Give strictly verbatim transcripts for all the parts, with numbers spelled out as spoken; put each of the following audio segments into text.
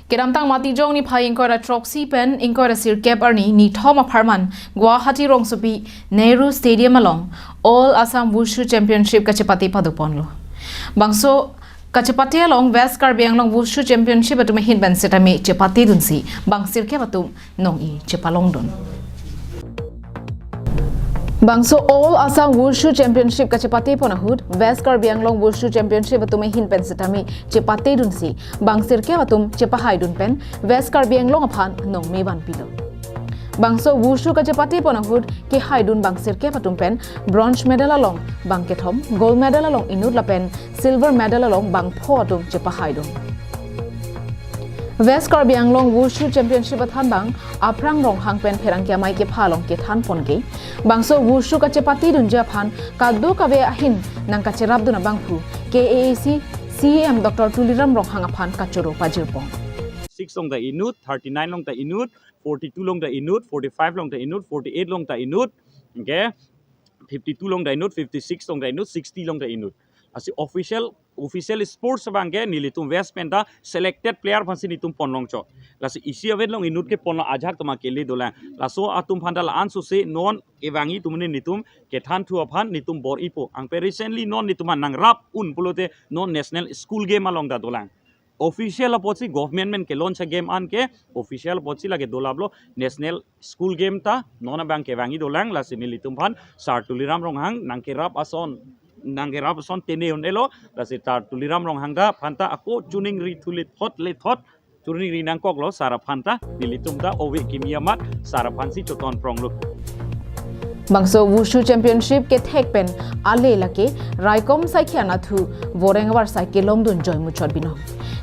Kedamtang Matijong niphai ingkoi ra throksi pen ingkoi ra sirkep arni nithom apharman Guwahati rongsopi Nehru Stadium along All Assam Wushu Championship kachepate padoponlo. Bangso kachepate along West Karbi Anglong Wushu Championship atum ahin pen setame chepatedunsi bang sirkep atum nong-i chepalongdun. Bangso All Assam Wushu Championship kachepatepon ahut West Karbi Anglong Wushu Championship atum ahin pen setame chepatedunsi bang sirkep atum chepahaidun pen West Karbi Anglong aphan nongme vanpilo. Bangso Wushu kachepatepon ahut kehaidun bang sirkep atum pen bronze medal along bang kethom, gold medal along inut lapen silver medal along bang pho atum chepahaidun. West Karbi Anglong Wushu Championship athan bang Aprang Ronghang pen pherangke amei kepha along kethanpon ke, bangso Wushu kachepatedunji aphan kadokave ahin nangkacherapdun abangphu K A A C C E M Doctor Tuliram Ronghang aphan kachoro pajirpon. Six along ta inut, thirty-nine along ta inut, forty-two along ta inut, forty-five along ta inut, forty-eight along ta inut, okay, fifty-two along ta inut, fifty-six along ta inut, sixty along ta inut. Lasi official, official sports abang ke nelitum West pen ta selected player aphansi netum ponlongchot. Lasi isi avet along inut keponlo, ajahak atum akele dolang. Laso atum aphan ta la-an sose non kevangji atum ne netum kethan thu aphan netum bor-ipo. Anke recently non netum aphan nangrap un pulote non National School Game along ta dolang. Official apotsi government pen ke-launch a-game an ke official apotsi lake dolaplo National School Game ta non abang kevangji dolang, lasi nelitum aphan Sir Tuliram Ronghang nangkerap ason, nangkerap ason tene un-elo, lasi Sir Tuliram Ronghang ta aphan ta ako choningri thu lethot lethot choningri nangkoklo sir aphan ta, nelitum ta ove kimi amat sir aphansi chotonpronglo. Bangso Wushu Championship kethek pen ale lake raikom saikhi anatthu voreng avarsai kelongdun joimuchot binong.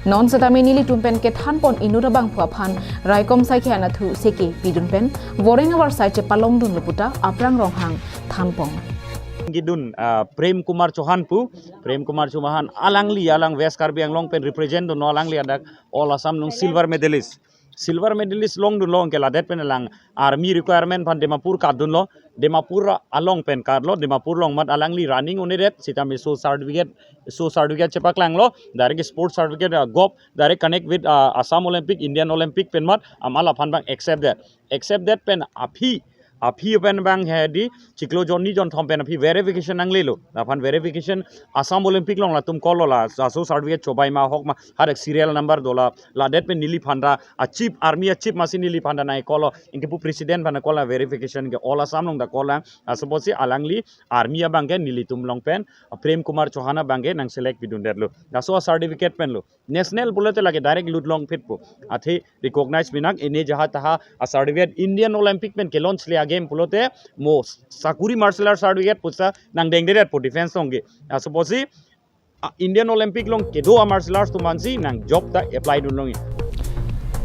Non setame nelitum pen kethanpon inut abangphu aphan raikom saikhi anatthu seke pidun pen voreng avarsai chepalongdunlo puta Aprang Ronghang thanpon. Kedun, ah, Prem Kumar Chauhan pu, Prem Kumar Chauhan alangli, alang West Karbi Anglong pen represent dunlo, alangli adak All Assam along silver medalist. Silver medalist longdunlo, anke ladet pen alang army requirement aphan Dimapur katdunlo. Dimapur along pen katlo, Dimapur along amat alangli running un-edet, sitame so certificate, so certificate chepaklanglo, direct sports certificate, ah, gop, direct connect with, ah, Assam Olympic, Indian Olympic pen amat, amat laphan abang accept det. Accept det pen aphi, aphi pen abang hedi chiklo jon ni jon thom pen aphi verification nanglelo. Laphan verification Assam Olympic along latum call lo, la aso certificate chobai ma ahok ma, hadak serial number dola, ladet pen neliphan ta a chief, army a chief masi neliphan ta nangcall lo, anke pu president aphan call la verification ke All Assam along ta call la, laso apotsi alangli army abang ke nelitum along pen, ah, Prem Kumar Chauhan abang ke nang select pidundetlo. Laso a certificate pen lo. National pulote lake direct lut longphit pu. Athe recognize pinak ene jaha taha a certificate Indian Olympic pen ke-launch le a-game pulote mo sakuri martial arts certificate pusa nangdengdedet pu defense along ke. Laso apotsi, ah, Indian Olympic along kedo a martial arts atum aphansi nang job ta apply dunlongji.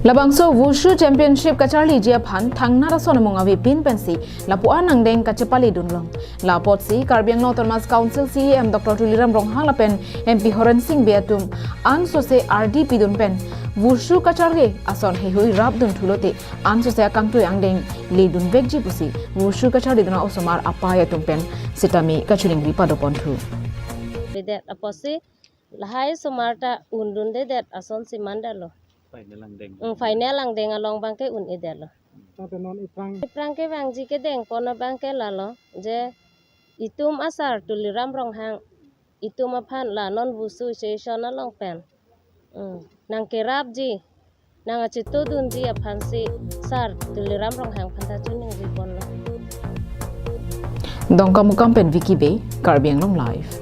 Labangso Wushu Championship kacharliji aphan thangnat ason amung avepin pensi lapu-an angdeng kachepaledunlong. La apotsi Karbi Anglong Autonomous Council C E M Doctor Tuliram Ronghang lapen M P Horen Sing Bey atum ansose ardi pidun pen Wushu kacharli ason heihui rapdun thulote ansose akangtui angdeng ledunvekji pusi Wushu kacharlidun a-osomar apai atum pen sitame kachiningri padoponthu. Pedet apotsi lahai osomar ta undundedet asonsi mandalo. Final angdeng. Hmm, final angdeng along abang ke un-edetlo. Tangte non iphrang. Iphrang kevangji kedengpon abang ke lalo, je itum a-Sir Tuliram Ronghang, itum aphan la non Wushu Association along pen, hmm, nangkerapji, nangkachetongdunji aphansi Sir Tuliram Ronghang aphan ta choningriponlo. Dongkamukam pen Vicky Bey, Karbi Anglong Live.